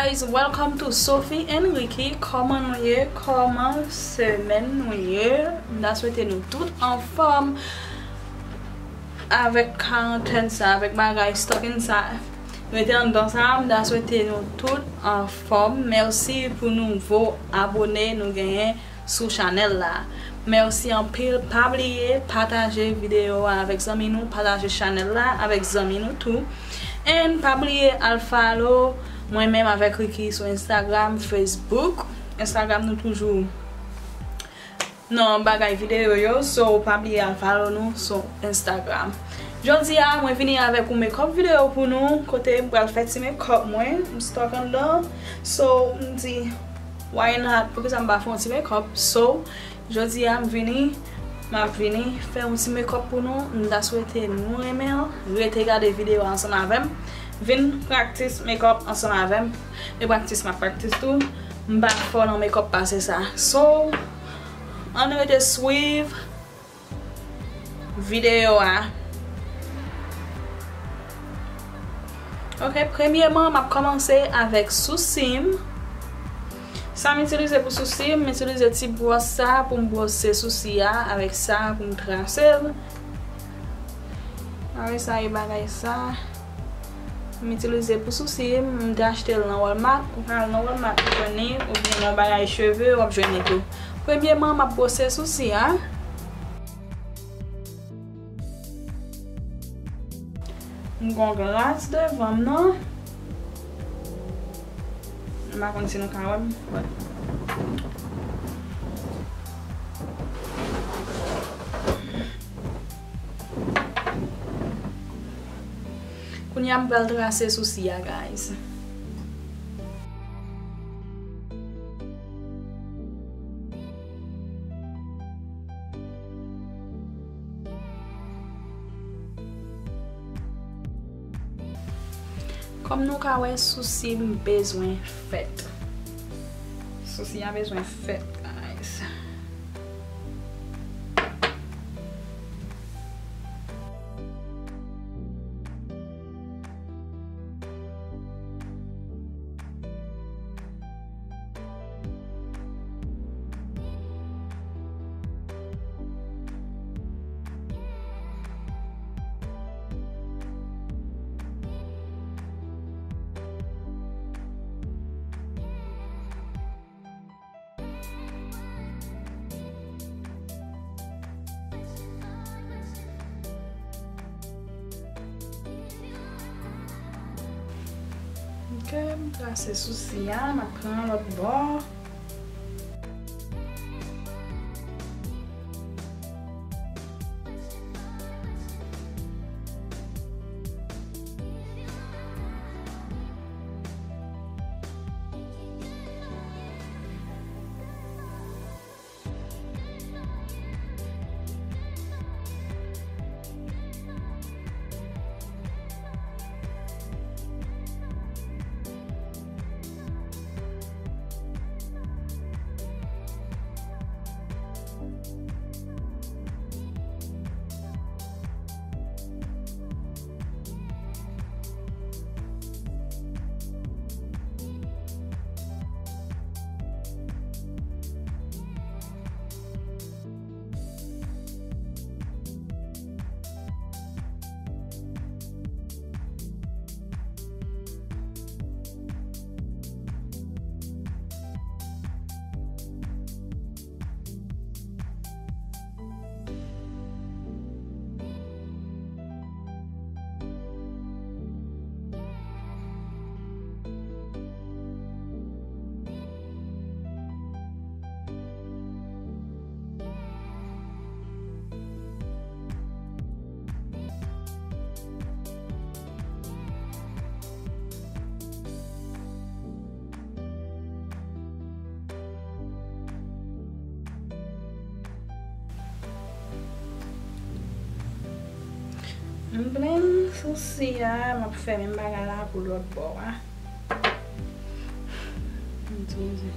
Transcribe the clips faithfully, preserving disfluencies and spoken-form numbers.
Guys, welcome to Sophie and Ricky. Kòman nou ye? Kòman semèn nou ye? M ta swete nou tout anfòm avèk karantèn sa, avèk bagay stuck inside. Rete anndan sa, m ta swete nou tout anfòm. Mèsi pou nouvo abone nou genyen sou chanèl la. Mèsi anpil. Pa bliye pataje videyo a avèk zanmi nou, pataje chanèl la avèk zanmi nou tou. And pa bliye al follow mwen menm avèk Ricky sou Instagram, Facebook. Instagram nou toujou nan bagay videyo yo, so pa bliye al follow nou sou Instagram. Jodi a, mwen vini avèk yon makeup videyo pou nou, kote m pral fè ti makeup mwen, m stuck anndan. So, m di, why not? Poukisa m pa fè yon ti makeup? So, jodi a, m vini, m ap vini fè yon ti makeup pou nou. M ta swete nou renmen l. Rete gade videyo a ansanm avè m. Vin practice makeup ansanm avè m. E practice m ap practice tou. M pa fò nan makeup pase sa. So, ann rete swiv videyo a. Ok, premyeman, m ap kòmanse avèk sousi m. Sa m itilize pou sousi m, m itilize ti bwòs sa pou m bwòse sousi a, avèk sa pou m trase l. Avèk sa e bagay sa. M itilize pou sousi m, m te achte l nan Walmart. Ou ka al nan Walmart pou jwenn li, oubyen nan bagay cheve, w ap jwenn li tou. Premyeman, m ap bwose sousi a. M gon glas devan m nan. M pa konn si nou ka wè m, but kounye a m pral trase sousi a, guys. Kòm nou ka wè, sousi m bezwen fèt. Sousi a bezwen fèt, guys. Ok, m trase sousi a, m ap pran lòt bò. M blend sousi a, m ap fè menm bagay la pou lòt bò a. M itilize.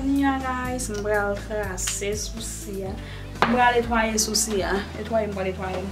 Kounye a, guys, m pral krase sousi a. M pral netwaye sousi a. Netwaye, m pral netwaye.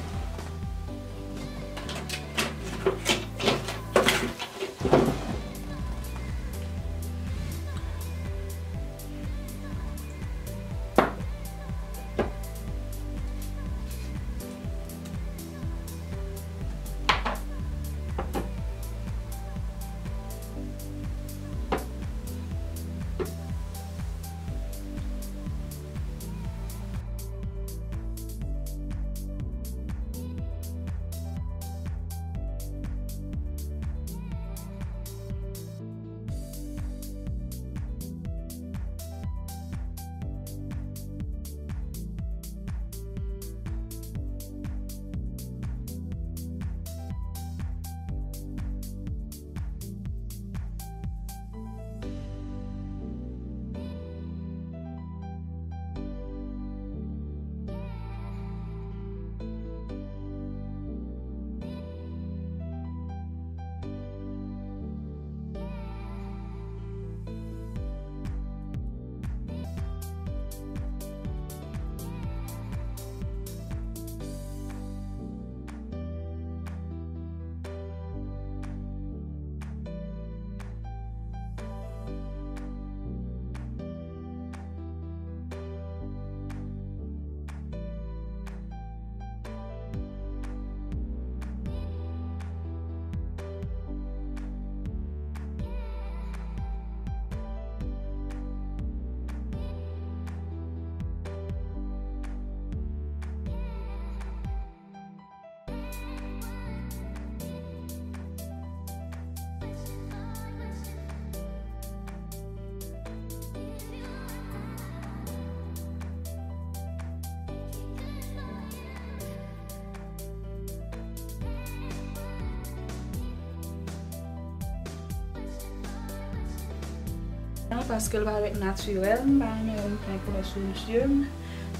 Paske l parèt natirèl, m pa renmen wè m pran koulè sou zye m.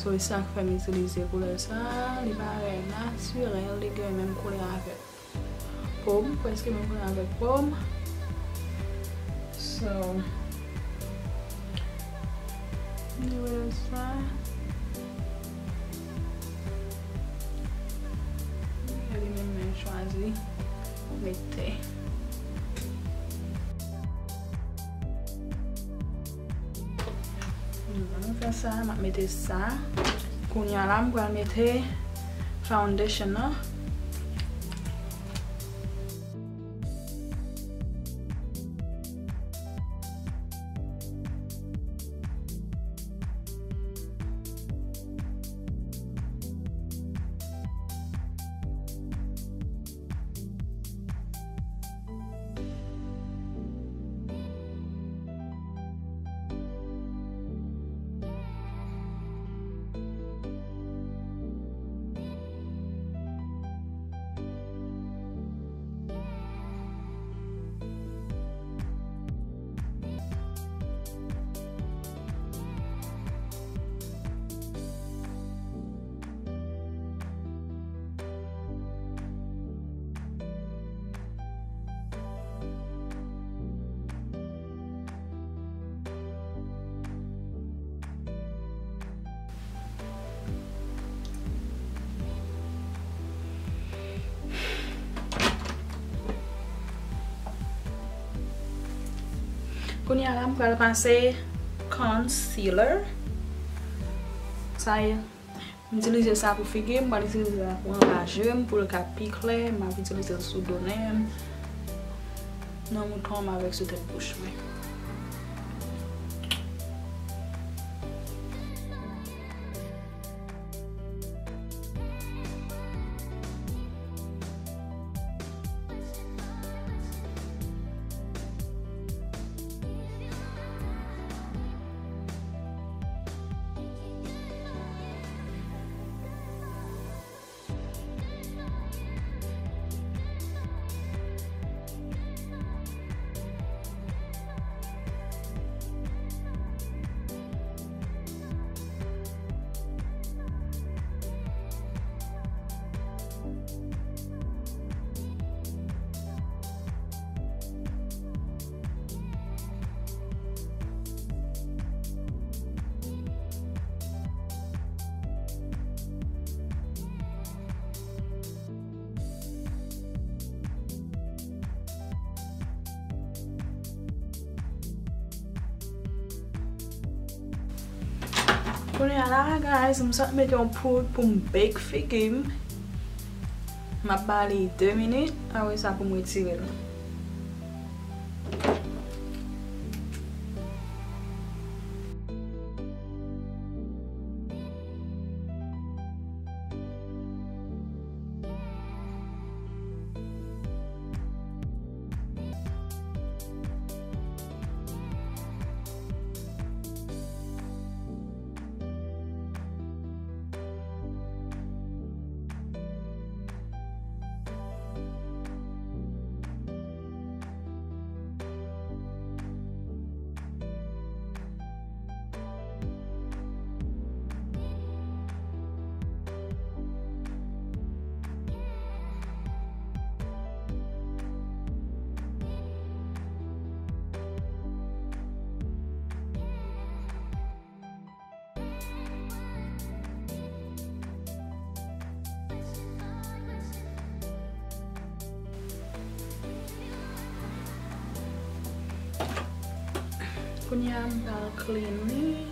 So, e sa k fè m itilize koulè sa. Li parèt natirèl, li gen menm koulè avèk po m, prèske menm koulè avèk po m. So, anyway, sa. Li menm, men chwazi mete. Mwen fè sa, m ap mete sa. Kounye a la, m pral mete foundation nan. Kounye a la, m pral pase concealer. Sa ye, m itilize sa pou figi m, m pral itilize sa pou anba je m, pou l ka pi klè, m ap itilize l sou do nen m. Nan mouton m avèk sou tèt bouch mwen. Kounye a la, guys, m sot mete yon poud pou m bake figi m. M ap ba li de minit, apre sa pou m retire l. Kounye a m pral clean li.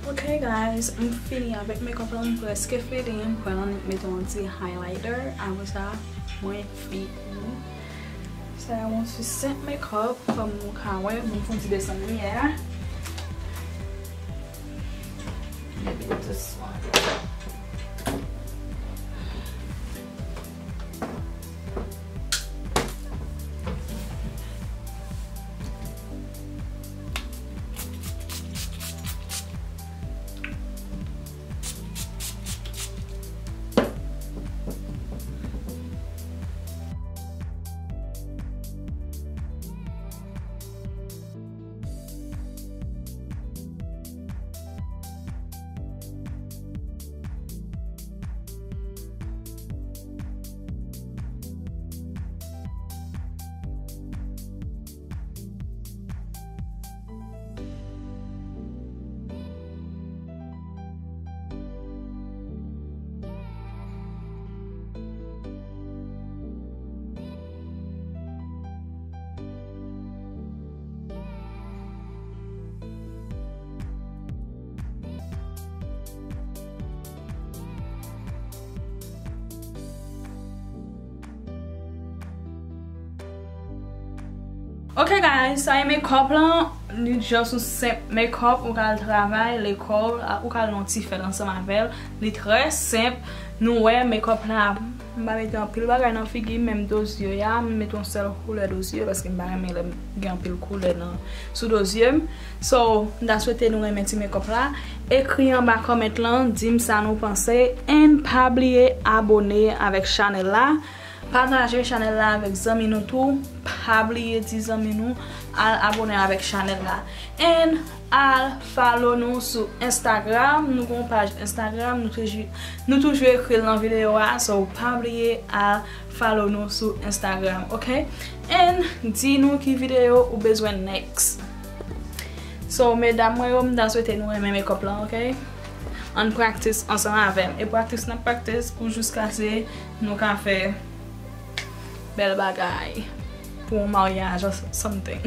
Ok, guys, m fini avèk makeup la, m prèske fini. M pral annik mete yon ti highlighter. Apre sa, mwen fini. Sa yon ti senp makeup, kòm nou ka wè, m fè yon ti desann limyè a. Epi dousman. Ok, guys, sa e makeup lan. Li just yon senp makeup, ou ka al travay, lekòl, ou ka al nan yon ti fèt ansanm avè l. Li trè senp. Nou wè makeup la, m pa mete anpil bagay nan figi m, menm do zye a, m mete yon sèl koulè do zye, paske m pa renmen lè m gen anpil koulè nan, sou do zye m. So, m ta swete nou renmen ti makeup la. Ekri anba comment lan, di m sa nou panse, and pa bliye abone avèk chanèl la. Pataje chanèl la avèk zanmi nou tou. Pa bliye di zanmi nou al abone avèk chanèl la. And al follow nou sou Instagram. Nou gen yon paj Instagram, nou toujou, nou toujou ekri l nan videyo a. So, pa bliye al follow nou sou Instagram, ok? And di nou ki videyo ou bezwen next. So, medam mwen yo, m ta swete nou renmen makeup lan, ok? Ann practice ansanm avè m. E practice n ap practice pou jiskaske nou ka fè bèl bagay pou yon maryaj or something.